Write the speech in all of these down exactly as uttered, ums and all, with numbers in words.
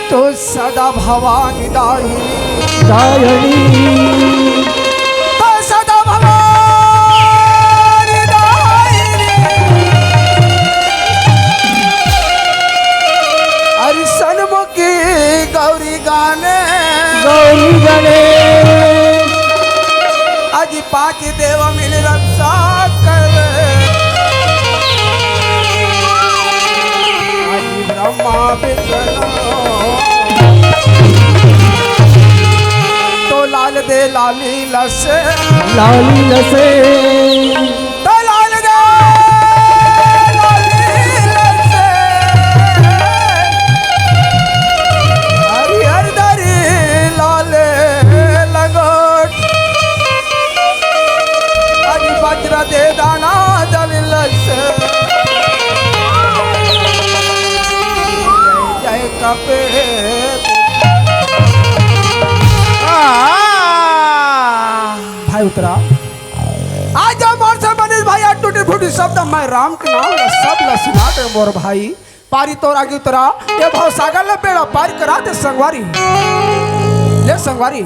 तो सदा भवानी दाहिनी, दाहिनी। तो सदा भवानी दाहिनी। अरे सन्मुखी गौरी गाने, गौरी गाने। आज पाँच देव मिल रक्षा कर। आज ब्रह्मा विष्णु तो लाल दे लाली लसे। लाली लसे। तो लाल दे लाली लसे। हरिहर दरी लाल लंगोट। आज बजरा दे दाना दल लस। जय कपे। भाई उतरा। आज जो मोर से बनिस भाई, आज टूटी फूटी शब्द मैं राम के नाम ला सब ला सुना दे मोर भाई। पारी तोर आगे उतरा, ये भवसागर ले बेड़ा पार करा दे संगवारी। ले संगवारी,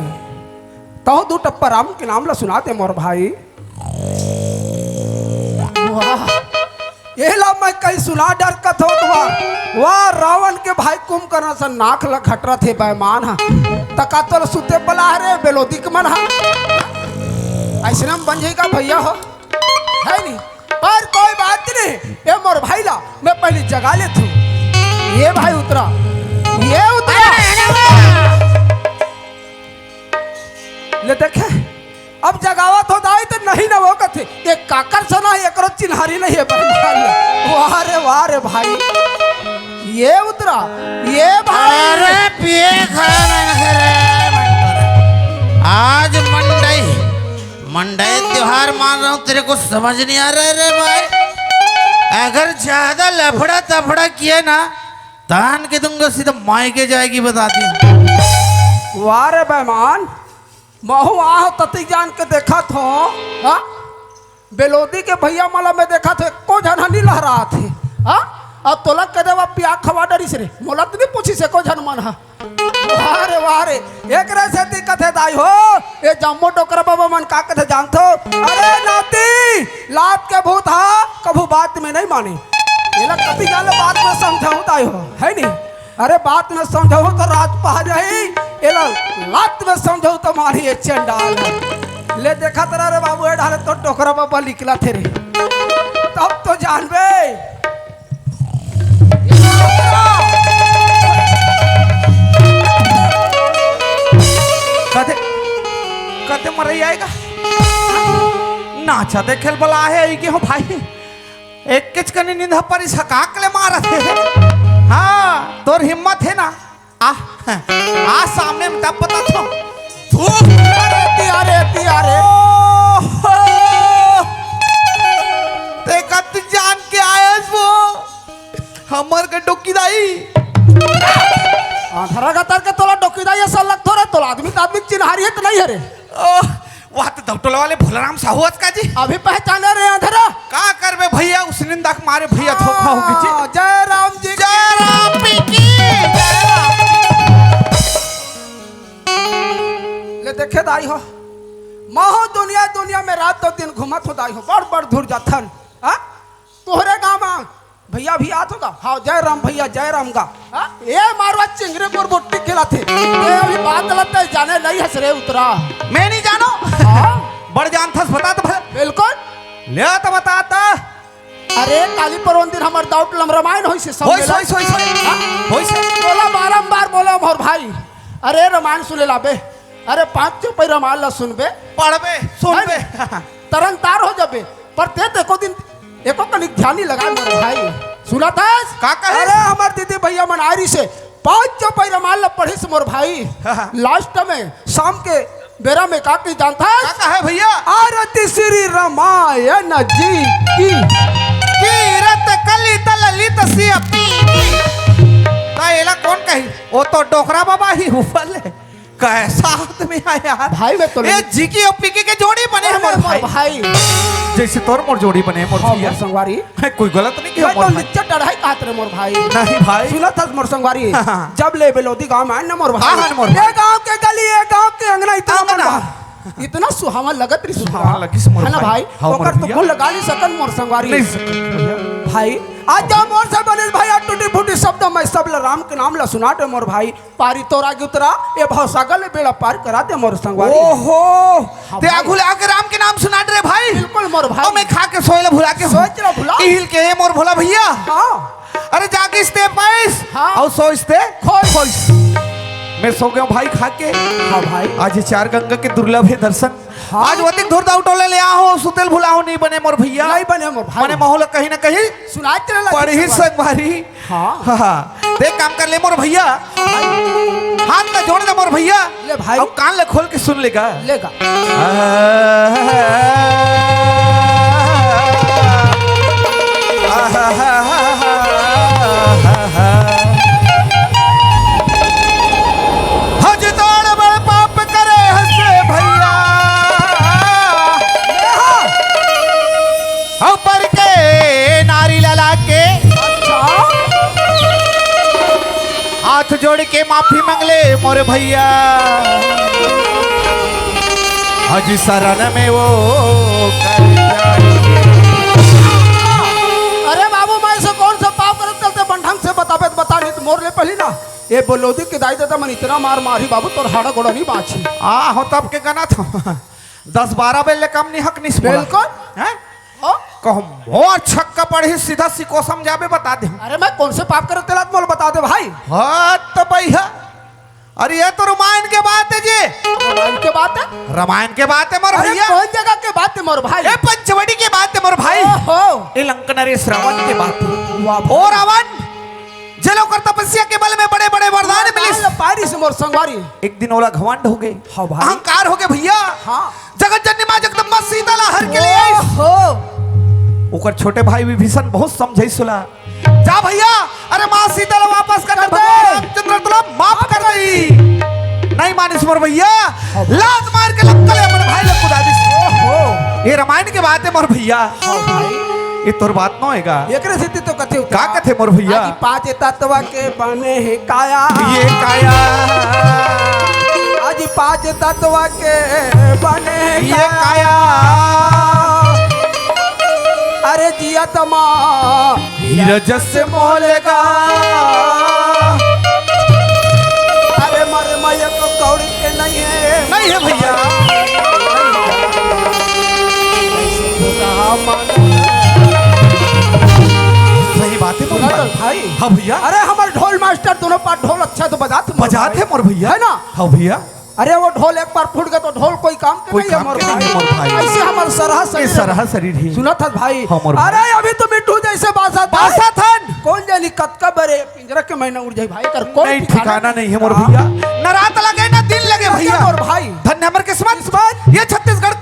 तहूँ दू टप्पा राम के नाम ला सुना दे मोर भाई। वाह, ये ला मैं कहीं सुना डर कथो तो वाह, वाह, रावण के भाई कुंभकर्ण सन नाक ला खटरा थे बेईमान हा। तका तो सुते पला रे बेलोदी के मन हा। ऐसे नाम बन जाएगा भैया हो, है नहीं? पर कोई बात नहीं, ये मोर भाई ला मैं पहले जगा लेथूं। ये भाई उतरा, ये उतरा। ले देखे, अब जगावत हो दाई तो नहीं ना वो कथे, ये काकर सना एकरो चिन्हारी नहीं है भाई। वाह रे, वाह रे भाई, ये उतरा, ये भाई। अरे पिए खा नहीं रे, आज मंडई मंडई त्योहार मान रहा हूँ, तेरे को समझ नहीं आ रहा है रे भाई। अगर ज्यादा लफड़ा तफड़ा किया ना, तान के दूंगा सीधा मायके जाएगी, बता दिया। वाह रे बेईमान, महू आह तती जान के देखत हो, हाँ? बेलोदी के भैया मला में देखत हो, एको झन ह नी लहरात हे, हाँ? अब तोला कह देवा पिया खवा डरिस रे, मोला तो नहीं पूछिस एको झन मन ह। वाह रे, वाह रे, एकरे सेती कथे दाई हो, ये जम्मो डोकरा बाबा मन का कथे जानथो? अरे नाती, लात के भूत हा कभू बात में नहीं माने। एला कति जान ले बात में समझाहूं दाई हो, है नी? अरे बात में समझाहूं तो रात पहा जाही, एला लात में समझाहूं तो मारी ये चंडाल। ले देखत रह रे बाबू, ए डाले तो डोकरा बाबा निकलथे रे, तब तो जानबे। कते, कते मरई आएगा। नाचा देखे ल बला हे, आई के हो भाई। एक किच कनी निंदा परी सकाक ले मारत हे। हाँ, तोर हिम्मत हे ना। आ, आ सामने में तब बता तो। तू। अरे, तिया रे, तिया रे। ओहो। ते कत जान के आयस वो। हमर के डोकी दाई। आंधरा गतर के तोला डोकी दाई असन लगथो रे, तोला आदमी त आदमी के चिन्हारी हे त नहीं हे रे। ओह, वह तो दौटोला वाले भोलाराम साहू अस का जी। अभी पहचाने रे आंधरा। का करबे भैया, उस निंदा के मारे भैया धोखा हो गई जी। हाँ, जय राम जी की। जय राम पी की। जय राम। ले देखे दाई हो, महू दुनिया दुनिया में रात दो दिन घूमत हो दाई हो, बड़ बड़ दूर जाथन। हाँ? तोहरे गाँव में भैया भी आत होगा? हाँ, जय राम भैया, जय राम गा। हाँ? ए मारवा चिंगरे गोर बुट्टी खिलाथे। ए अभी बात लते जाने नहीं हस रे उतरा। मैं नहीं जानो। हाँ? बड़ जानथस, बता तो भले। बिल्कुल। ले तो बता तो। अरे, काली परवन दिन हमर दाऊ टोला म रमायन होइस हे, सब होइस, मेला। होइस, होइस, होइस। हाँ? होइस हे। तोला बारंबार बोले मोर भाई, अरे रमायन सुने लाबे, अरे पाँच चौपाई रमायन ला सुनबे, पढ़बे, सुनबे। है नी? तरन तार हो जाबे। पर तें तो एको दिन एको कनिक ध्यान नहीं लगाए मोर भाई। सुनत हस? का कहे? अरे हमर दीदी भैया मन आरी से पाँच चौपाई रामायण ल पढ़िस मोर भाई। हाँ, हाँ। लास्ट में शाम के बेरा में का कही जानत हस? का कहे भैया? आरती श्री रामायण जी की। कीरत कलित ललित सिय। त एला कोन कही? वो तो डोकरा बाबा ही ऊपर ले। कैसा आदमी है यार? भाई, मैं तो ए, जी की और पीके के जोड़ी बने हैं मोर भाई। जैसे तोर मोर जोड़ी बने हैं मोर हाँ, भैया। मोर संगवारी। है, कोई गलत नहीं किया मैं मोर तो भाई। निच्चट डढ़ाई कहत रहे मोर भाई। नहीं भाई। सुनत हस मोर संगवारी। हाँ, हाँ। जब ले बेलोदी गांव में आए ना मोर भाई। हाँ, हाँ, मोर ये भाई। गांव के गली, ये गांव के अंगना इतना अंगना। मन बा। इतना सुहावन लगत रही सुहावन सुहावन। लगिस मोर है ना भाई। भाई? हाँ, मोर ओकर तो भैया। गुण लगा नहीं सकन मोर संगवारी। नहीं सकन भैया। भाई, आज जब मोर से बने भाई, आज टूटी फूटी शब्द मैं सब ला राम के नाम ला सुनात रहे मोर भाई। पारी तोर आगे उतरा, ये भवसागर ले बेड़ा पार करा दे मोर संगवारी। ओहो, हाँ ते भाई। आगू ले आके राम के नाम सुनात रहे भाई। बिल्कुल मोर भाई। और मैं खा के सोए ला भुला के हूँ। सोच ला भुला। इहिल के हे मोर भोला भैया। हाँ। अरे जागिस ते पाइस, हाँ। और सोइस ते खोइस। खोइस। मैं सो गया भाई खा के। हाँ भाई। आज ये चार गंगा के दुर्लभ है दर्शन। हाँ। आज वतिक धुरदाऊ टोले ले आहो, सुतेल भुलाहो नहीं बने मोर भैया। नहीं बने मोर भाई। मने महू ला कहीं ना कहीं सुनात रहे ला पढ़ी संगवारी। संगवारी। हाँ। हाँ, हाँ। देख काम कर ले मोर भैया। हाथ ला जोड़ दे मोर भैया। ले भाई। अब कान ला खोल के सुन लेगा। लेगा। हज तोड़ बड़ पाप करे हंसे भैया। ऊपर के नारी लला के अच्छा। हाथ जोड़ के माफी मांग ले मोर भैया। हज शरण में वो कर जाए। अरे बाबू, मैं से कौन सा पाप करत चलते बन ढंग से बताबे त बता, नहीं तो मोर ले पहली ना। ये बोलोदी के दाई ददा मन इतना मार मारी बाबू, तोर हाड़ा गोड़ा नहीं बाची। आ, हो तब के गना था। दस बारह बेर ले कम नहीं हक नहीं बोला। बिल्कुल। हैं? ओ? कहूँ मोर छक्का पड़ही, सीधा सिकोसम जाबे बता दे। अरे मैं कौन से पाप करत तेला मोल बता दे भाई। हाँ तो भैया, अरे ये तो रामायण के बात है जी। रामायण के बात है? रामायण के बात है मोर अरे भैया। कौन जगह के बात है मोर भाई? ये पंचवटी के बात है मोर भाई। ओहो। ये लंका नरेश रावण के बात है। वाह भाई। ओ रावण, जेला ओकर तपस्या के बल में बड़े-बड़े वरदान मिलिस। वरदान पारिस मोर संगवारी। एक दिन ओला घमंड हो गए। हाँ भाई। अहंकार हो गए भैया। हाँ। जगत जननी माँ जगदम्बा सीता ला हर के ले आइस। ओहो। ओकर छोटे भाई विभीषण बहुत समझाइस ओला। जा भैया, अरे माँ सीता ला वापस कर दे, कर दे। भगवान रामचंद्र तोला माफ कर दे। नहीं मानिस मोर भैया, हाँ भाई। लात मार के लंका ले अपन भाई ला कुदा दिस। ओहो। ये रामायण के बात है मोर भैया। हाँ भाई। ये तोर बात न होएगा। एकरे सेती तो कथे उतरा। का कथे मोर भैया? आज पांच तत्व के बने हे काया। ये काया। आज पांच तत्व के बने हे ये काया। काया। अरे जिया तमा। हीरा जस मोलेगा। अरे मर मैया को कौड़ी के नहीं है। नहीं है भैया। सही बात है मोर भाई। भाई। हाँ भैया। अरे हमारे ढोल मास्टर दोनों पास ढोल अच्छा तो बजाते मोर बजाते भाई। मोर भैया। है ना? हाँ भैया। अरे वो ढोल एक बार फूट गया तो ढोल कोई काम के कोई नहीं है काम मोर के भाई। नहीं है मोर भाई। ऐसे हमारे सरहा ये शरीर सरहा शरीर ही। सुनत हस भाई। हाँ मोर भाई। अरे अभी तो मिट्ठू जैसे बासा था। बासा था। कौन जानी कतका बरे पिंजरा के महीना उड़ जाए भाई, कर कोई नहीं, ठिकाना ठिकाना नहीं। नहीं है मोर हाँ। भैया। ना रात लगे ना दिन लगे लगे भैया। मोर भाई। धन्य हमर किस्मत। किस्मत। ये छत्तीसगढ़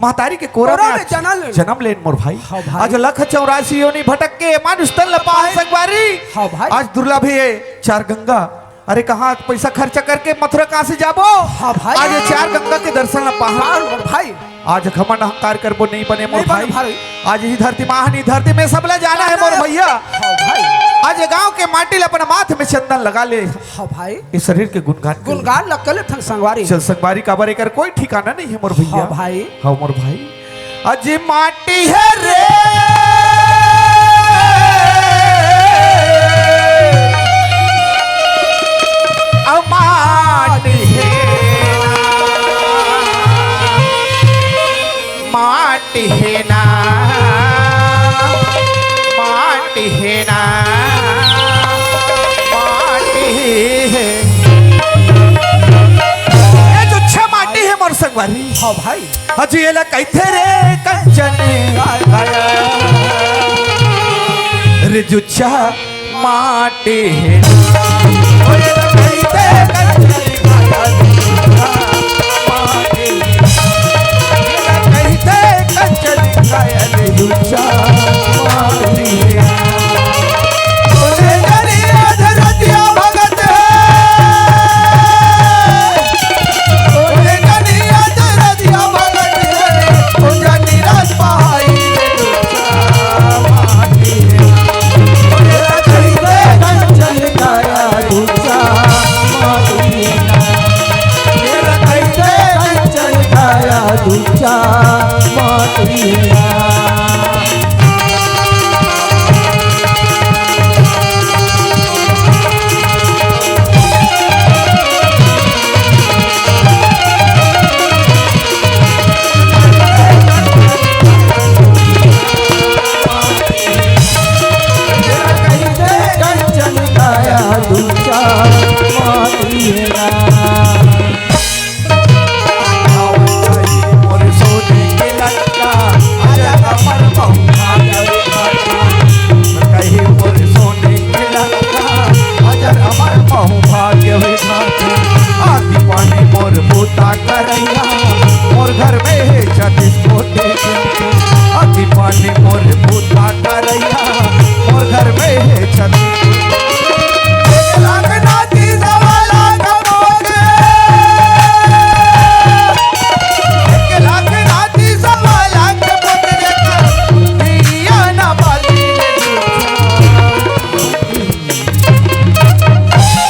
महतारी के कोरा कोरा में में आज जन्म लेन। जन्म लेन मोर भाई। हाँ भाई। आज लख चौरासी योनि भटक के मानुष तन ल पाए भाई। संगवारी। हाँ भाई। आज दुर्लभ है चार गंगा। अरे कहाँ पैसा खर्चा करके मथुरा काशी जाबो? हाँ भाई। आज ये चार गंगा के दर्शन ल पाहन। हाँ मोर भाई। आज घमंड अहंकार करबो नहीं बने मोर नहीं बने भाई। भाई। आज ही धरती महान ही धरती में सबला जाना है मोर भैया। हाँ भाई। आज ये गांव के माटी ल अपन माथ में चंदन लगा ले। हाँ भाई। इस शरीर के गुणगान कर। गुणगान ल कर ले थन संगवारी। चल संगवारी काबर एकर कोई ठिकाना नहीं है मोर भैया। हाँ भाई। हाँ मोर भाई। अजी माटी है रे, अब माटी है ना, माटी है ना, माटी है ना, माटी है। ये जो छह माटी है मोर संग परी। हाँ भाई। अजी एला कहिथे रे कंचन काया, रे जुच्छा माटी हे। ओ एला कहिथे कंचन काया, रे जुच्छा माटी हे। एला कहिथे कंचन काया, रे जुच्छा माटी हे। ओने जनी अधरतिया भगत हे। ओने जनी अधरतिया भगत हे। ओ जनी रस पहाई रे दुचा माटी हे। ओने जनी कंचन काया दुचा माटी हे। ओने जनी कंचन काया दुचा माटी हे। कही मोर सोने के लंका, अजर अमर महू भाग्य विधाता। आती पानी मोर बूता करैया, मोर घर में हे छत्तीस कोटी के। आती पानी मोर बूता करैया, मोर घर में हे छत्तीस। एक लाख नाती सवा लाख मोर, एक लाख नाती सवा लाख मोर, दिया ना बाली।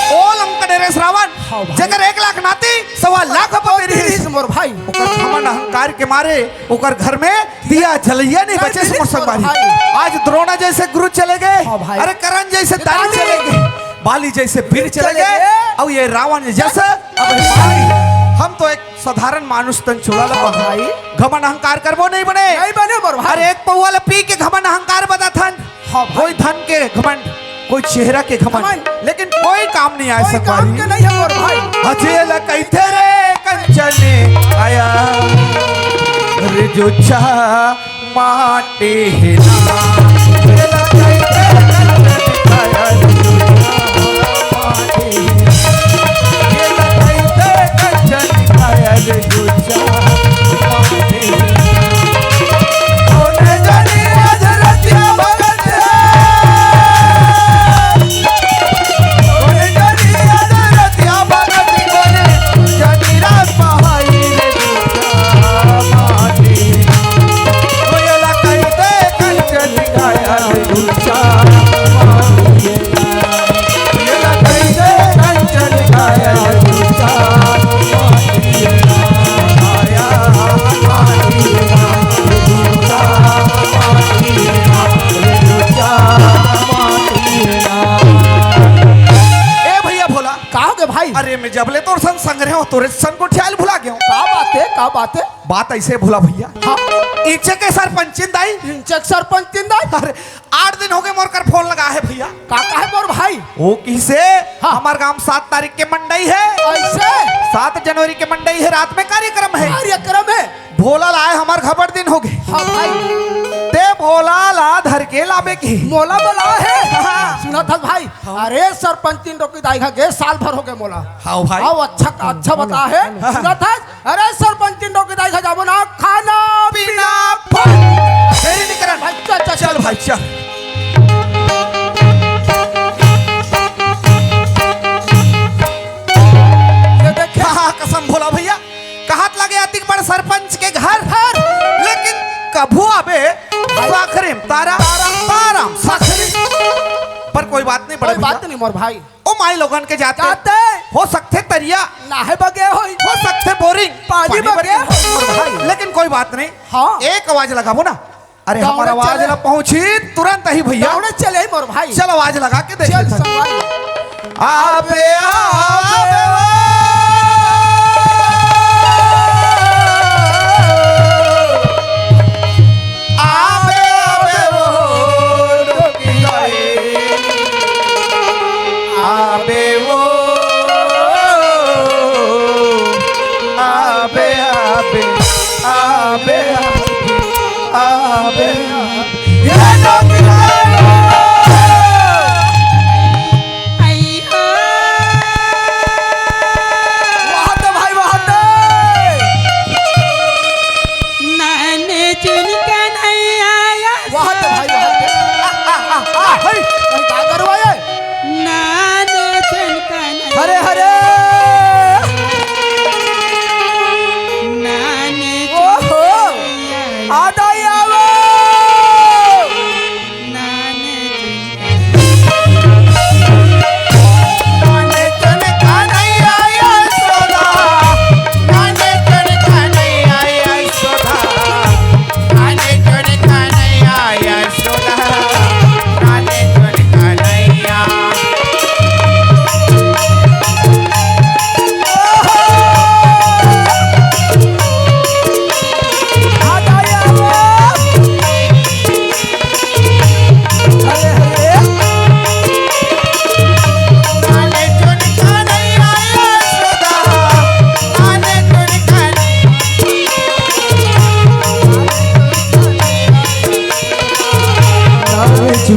ओ लंका नरेश रावण, हाँ भाई। जेकर एक लाख नाती, सवा लाख पति रिहिस। मोर भाई। ओकर घमंड अहंकार के मारे ओकर घर में दिया जलइया नहीं बचे, मोर संगवारी। भाई। आज द्रोणा जैसे गुरु चले गए, हाँ भाई। अरे कर्ण जैसे दाई चले गए, बाली जैसे वीर चले गए, अउ ये रावण जैसे अब भाई। हम तो एक साधारण मानुष तन चोला ला, हाँ भाई। घमंड अहंकार करबो नहीं बने। नहीं बने मोर भाई। अरे एक पौवा ला पी के घमंड अहंकार बताथन। हाँ भाई। कोई धन के घमंड, कोई चेहरा के घमंड, घमंड। लेकिन कोई काम नहीं आए कोई काम संगवारी। के नहीं हे मोर भाई। अजी एला कहिथे रे कंचन काया, रे जुच्छा माटी हे ना। एला कहिथे कंचन काया, रे जुच्छा माटी हे ना। एला कहिथे कंचन काया, रे जुच्छा माटी हे ना। ए भैया भोला। का हो गे भाई? अरे मैं जब ले तोर संग संग रहे हो, तोरे सन गोठियाल भुला गए हो। का बात हे, का बात हे? बात ऐसे भोला भैया। हाँ। इंचे के सरपंचिन दाई। इंचे के सरपंचिन दाई। अरे आठ दिन हो गए मोर कर फोन लगा हे भैया। का, का हे मोर भाई? ओ किसे? हाँ। हमार गांव सात तारीख के मंडई हे। ऐसे? सात जनवरी के मंडई हे, रात में कार्यक्रम हे। कार्यक्रम हे। भोला ला आए हमार घबड़ दिन हो गए। हाँ भाई। ते भोला ला धर के लाबे की। मोला बोला हे। हाँ। सुनत हस भाई। हाँ। अरे सरपंचिन डोकी दाई घर गे साल भर हो गए मोला। हाँ भाई। हाँ, अच्छा, अच्छा बता हे। हाँ। सुनत हस? अरे सरपंचिन डोकी दाई घर जाबो ना, खाना पीना फल। देरी नहीं करन। भाई, चल, चल, चल चल। भाई, चल। ये देखे। हाँ, हाँ, कसम भोला भैया, कहत लगे अतिक बड़ सरपंच के घर, घर। लेकिन कभू आबे साखरी म तारा, तारा, तारा म साखरी। पर कोई बात नहीं, बड़े कोई बात भैया। नहीं मोर भाई। ओ माई लोगन के जाते। जाते। हो सकथे तरिया। नहाए बर गे होही। हो सकथे बोरिंग। पानी पानी बर बर गे गे होही। होही। मोर भाई, लेकिन कोई बात नहीं। हाँ। एक आवाज लगाबो ना। अरे, दौड़े हमार आवाज चले। ना पहुंची, तुरंत ही भैया। दौड़े चले ही मोर भाई। चल, आवाज लगा के देख चल लेथन। संगवारी। आबे, आबे, आबे, आबे, आबे, आबे, आबे, चल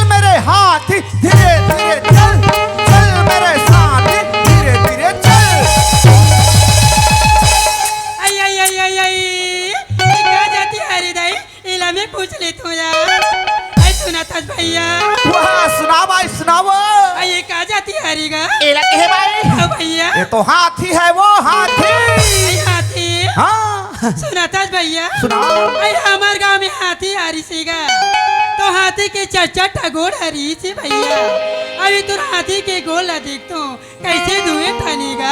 मेरे हाथी धीरे धीरे चल, चल मेरे साथी धीरे धीरे चल। आई, आई, आई, आई, आई। ये का जाती हरी दाई? इला मैं पूछ लेथों यार। आई सुनत हस भैया? वाह, सुनाव भाई, सुनाव। आई ये का जाती हरी गा? एला कहे भाई? हाँ भैया। ये तो हाथी है, वो हाथी। आई हाथी? हाँ। सुनत हस भैया? सुनाव। आई हमर गांव में हाथी हरी से गा। तो हाथी के चार चार ठा गोड़ हरी से भैया। अभी तोर हाथी के गोड़ ला देखथों। कैसे धुए थाने गा?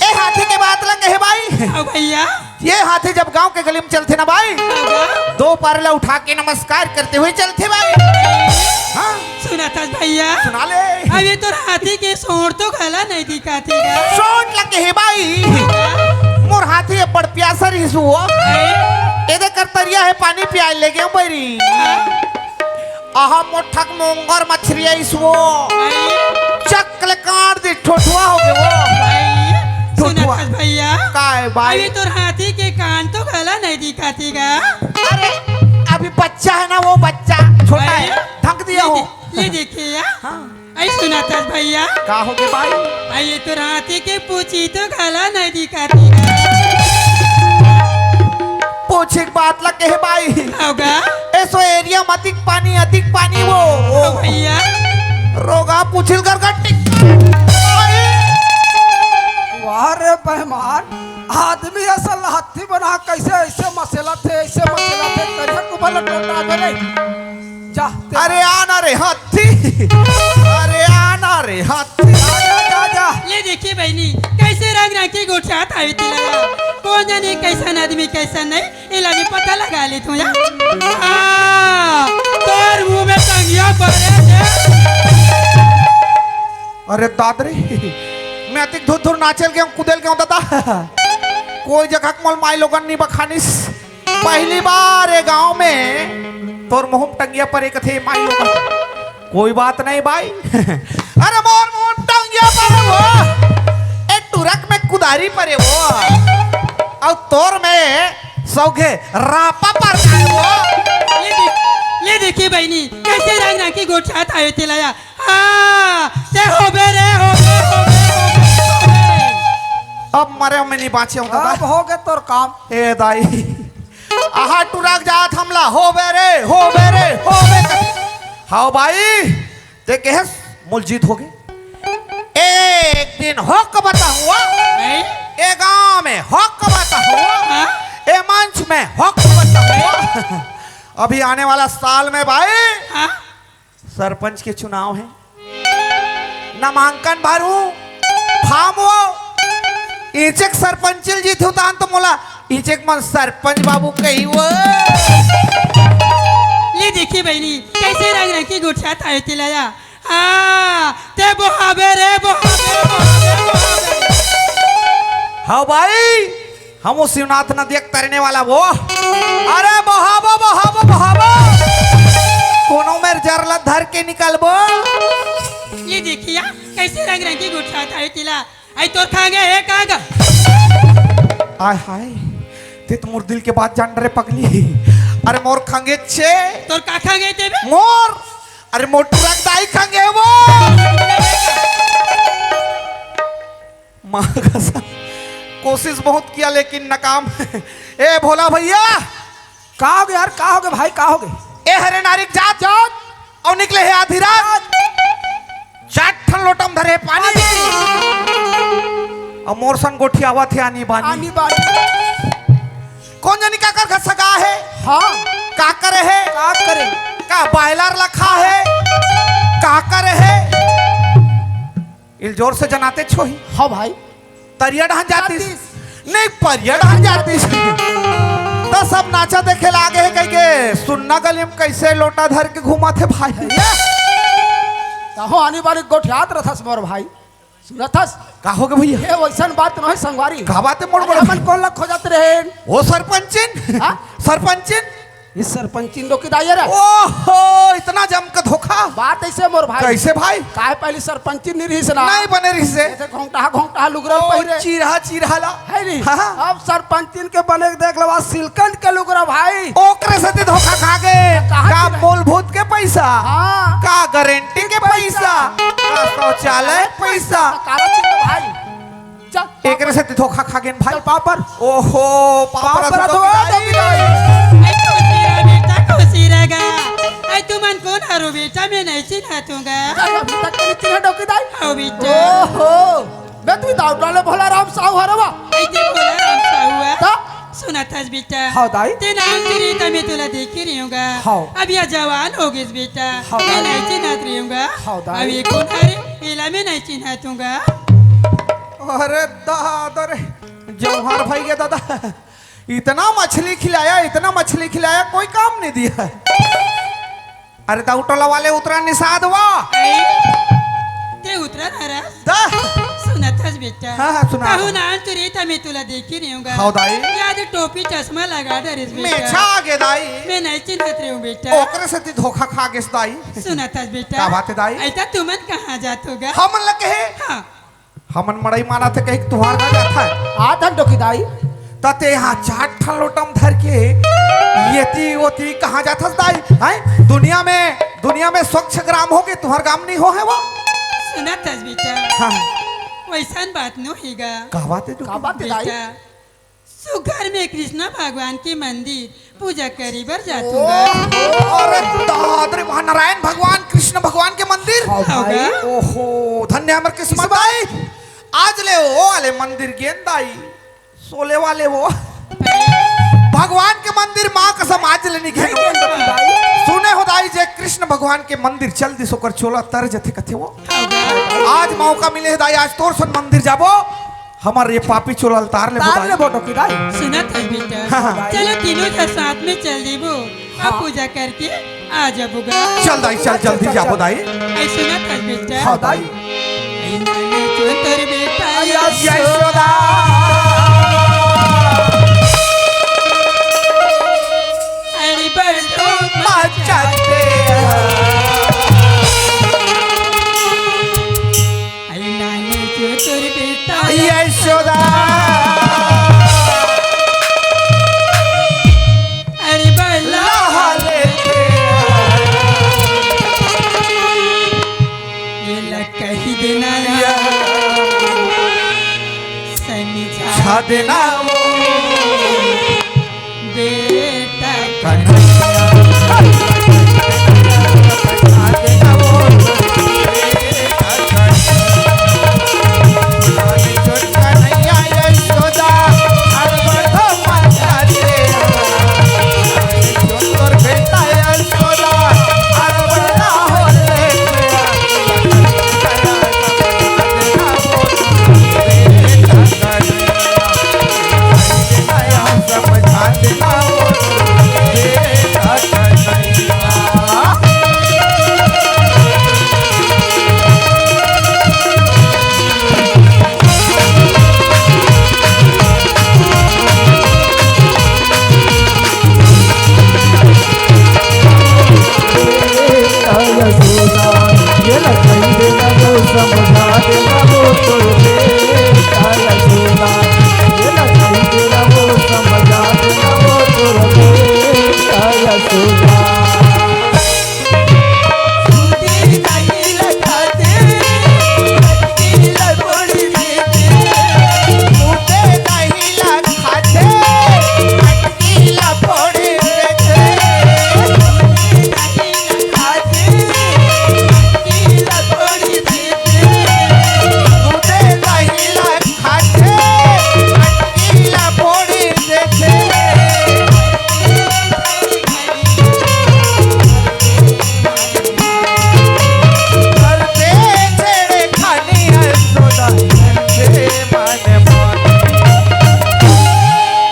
ए हाथी के बात ला कहे भाई। हाँ भैया। ये हाथी जब गांव के गली में चलथे ना भाई, हाँ। दो पैर ला उठा के नमस्कार करते हुए चलथे भाई। हाँ। सुनत हस भैया? सुना ले। अभी तोर हाथी के सोंड़ तो घला नहीं दिखाथे गा। सोंड़ ला कहे भाई। हाँ। मोर हाथी अब्बड़ प्यासा रहिस वो। हैं? एदे कर तरिया हे, पानी पियाए ले गेंव बैरी। हाँ। आहा मोठक मोंगर मछरी आइस वो। आई। चक ले काट दी, ठोठुआ हो गे वो। आई। ठोठुआ। सुनत हस भैया? काय भाई? अभी तोर हाथी के कान तो घला नहीं दिखाथे गा। अरे, अभी बच्चा है ना वो, बच्चा छोटा आई। है, ढंक दिया ये हो। दे-, ये देखिए यार। हाँ। आई सुनत हस भैया? का हो गे भाई? आई ये तोर हाथी के पूछी तो घला नहीं दिखाथे गा। पूछी के बात ला कहे भाई। होगा? एसो एरिया में अतिक पानी, अतिक पानी वो। ओ भैया। रोगा पूछिल कर गट्टी। वाह रे बेईमान, आदमी असल हाथी बना कैसे ऐसे मसेलथे, ऐसे मसेलथे, करिया कुबल टोटा बे रे। जा, ते अरे आना रे हाथी, अरे आना रे हाथी। जा, जा, जा, जा। ले देखिए बहिनी, कैसे रंग रंग के गोठियात हावे तेला। कोन जाने कैसन आदमी, कैसन नहीं, एला भी पता लगा लेथों यार। हाँ, तोर मुंह में टंगिया परे हे। अरे दाद रे, मैं अतिक धुर धुर नाचे ल गेंव, कूदे ल गेंव दादा। कोई जगह के मोला माईलोगन नहीं बखानिस। पहली बार ए गांव में तोर मुंह में टंगिया परे कथे माईलोगन। कोई बात नहीं भाई। अरे मोर मुंह में टंगिया परे वो, ए टुरक में कुदारी परे वो, अउ तोर में सौघे रापा पर जाए वो। ले देख, ले देखिए बहिनी, कैसे रंग रंग के गोठियात हावे तेला। हाँ, ते होबे रे, होबे, होबे, होबे, होबे। अब मरे में नहीं बाँचे हूँ दादा। अब हो गे तोर काम। ए दाई, आहा टुरक जात हमला, होबे रे, होबे रे, होबे कर। हाव भाई, ते कहेस मोला जीत हो गे। एक दिन होक बताहूँ, नहीं। ए गांव में होक बताहूँ, हाँ? ए मंच में होक बताहूँ। अभी आने वाला साल में भाई, हाँ? सरपंच के चुनाव हे, नामांकन भरहूँ, फार्म वो, इचेक सरपंच ल जीतहूँ तान तो मोला इचेक मन सरपंच बाबू कही वो। ले देखिए बहिनी, कैसे रंग रंग के गोठियात हावे तेला। हाँ, ते बोहाबे रे, बोहाबे, बोहाबे, बोहाबे। हाँ भाई, हमू शिवनाथ नदिया के तरने वाला वो। अरे बहाबो, बहाबो, बहाबो। कोनो मेर जर ल धर के निकलबो। ये देखिया, कैसे रंग रंग के गोठियात हावे तेला। आई तोर खांगे हे कांग। आय हाय, ते तो मोर दिल के बात जान रे पगली। अरे मोर खांगे छे। तोर का खांगे ते बे? मोर, अरे मोटू रंगदाई खांगे वो। माँ कसम, कोशिश बहुत किया लेकिन नाकाम। ए भोला भैया। का हो गे यार, का हो गे भाई, का हो गे? ए हरे नारी के जात, जात। अउ निकले हे आधी रात। चार ठन लोटा म धरे हे पानी। अउ मोर संग गोठियावत हे आनी बानी। आनी बानी। कोन जनी काकर घर सगा हे? हाँ। का करे हे? का करे? का बॉयलर ल खा हे? का करे हे? इल जोर से जनाते छोही। हाँ भाई। तरिया डहन जातिस। जातिस। नहीं, परिया डहन जातिस। त सब नाचा देखे लागे हे कहिके सुन्ना गली म कैसे लोटा धर के घूमत हे भाई। तहूँ आनी बानी गोठियात रथस मोर भाई। सुनत हस? का हो गे भैया? ए वइसन बात नोहे संगवारी। का बात हे मोर अरे बड़ हमन भाई? कोन ल खोजत रहेन? ओ सरपंचिन। हाँ? सरपंचिन। इस सरपंचिन डोकी दाई रे। ओहो, इतना जम के धोखा। बात ऐसे मोर भाई। कैसे भाई? काहे पहली सरपंचिन नहीं रहिस ना? नहीं बने रहिस हे। ऐसे घोंगटा घोंगटा लुगरा ओ, पहिरे। चिरहा चिरहा ला। है नहीं? हाँ, हाँ। अब सरपंचिन के बने के देख लेवा सिलकंड के लुगरा भाई। ओकरे सेती धोखा खा गे। कहाँ का की रहे? मूलभूत के पैसा? हाँ। का गारंटी के पैसा? पैसा। का शौचालय के पैसा? काला चित्त भाई। चल, एकरे सेती धोखा खा गेन भाई। चल, पापड़। ओहो, पापड़ पापड़ धोखा धोखा खा गेन। आई खुशी रह बेटा, खुशी रह गा। आई तुमन कोन हरो बेटा, मैं नहीं चिन्हत हूँ गा। चल, अभी तक नहीं चिन्हे डोकी दाई। हाँ बेटा। ओहो, मैं तो दाऊ डाले भोला राम साहू हरवा। आई ते भोला राम साहू है। तो? सुनत हस बेटा। हाँ दाई। ते नानचुन रहे त मैं तोला देखे रहे हूँ गा। हाँ। अब या जवान हो गेस बेटा। हाँ मैं दाई। नहीं चिन्हत रहे हूँ गा। हाँ दाई। अब ये कोन हरे, एला मैं नहीं चिन्हत हूँ गा। अरे दादा रे, जौहर भाई के दादा, इतना मछली खिलाया, इतना मछली खिलाया, कोई काम नहीं दिया। अरे दाऊ टोला वाले उतरा निषाद वा। आई, ते उतरा ना रस? दा। सुनत हस बेटा। हाँ, हाँ, सुना। तहु नानचुन रहे त मैं तोला देखे रहे हूँ गा। हाँ दाई। याद टोपी चश्मा लगा डरेस बेटा। मेछा आगे दाई। मैं नहीं चिन्हत रहे हूँ बेटा। ओकरे सेती धोखा खा गेस दाई। सुनत हस बेटा। का बात है दाई? ऐसा तुमन कहाँ जात हो गा? हमन ला कहे। हाँ। हमन मड़ई मानत हे कहिके तुँहर घर जाथन। आथन डोकी दाई। त ते इहाँ चार ठन लोटा म धर के एती ओती कहाँ जाथस दाई? हैं? दुनिया में, दुनिया में स्वच्छ ग्राम होगे, तुँहर गाम नहीं हो हे वो? सुनत हस बेटा। हाँ। वैसन बात नो हे गा। का बात है डोकी? का बात है दाई? बेटा, सुघर में कृष्णा भगवान के मंदिर पूजा करे बर जाथों गा। अरे दाद रे, वहाँ नारायण भगवान, कृष्ण भगवान के मंदिर। हाँ हाँ भाई। गा। ओहो, धन्य हमर किस्मत दाई। आज ले वो वाले मंदिर गेन दाई, सोले वाले वो। भगवान के मंदिर माँ कसम आज ले नहीं गेन। सुने हो दाई, जे कृष्ण भगवान के मंदिर चल दिस ओकर चोला तर जथे कथे वो। हाँ गा। आज मौका मिले हे दाई, आज तोर सन मंदिर जाबो। हमर ये पापी चोला ल तार लेबो तार दाई। लेबो डोकी दाई। सुनत हस बेटा। हाँ, हाँ। चलो तीनों झन साथ में चल देबो। हाँ। अब पूजा करके आ जाबो गा। चल दाई, चल, चल, जल्दी चल, जाबो चल। दाई। ऐ सुनत हस बेटा। हाँ दाई। ऐ नानचुन तोर बेटा यशोदा। यशोदा। अरे बड़ तो मचाते। आई नानचुन तोर बेटा यशोदा। अरे बल्ला हाले के। ये लग कही देना या। सनी छा देना वो। बेटा कन्हैया।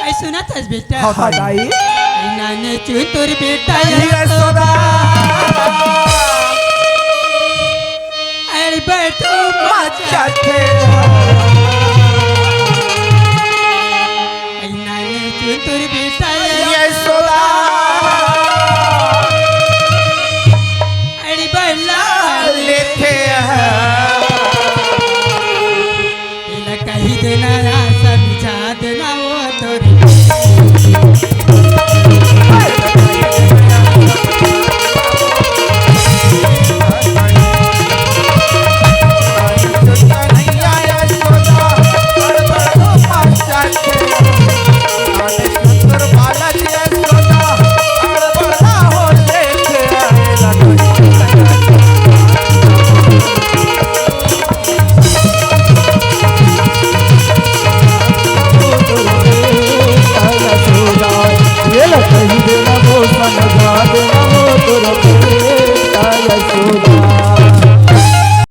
ऐ सुनत हस बेटा? हाँ, हाँ, दाई। नानचुन तोर बेटा यशोदा। अरे बैठो मचाथे।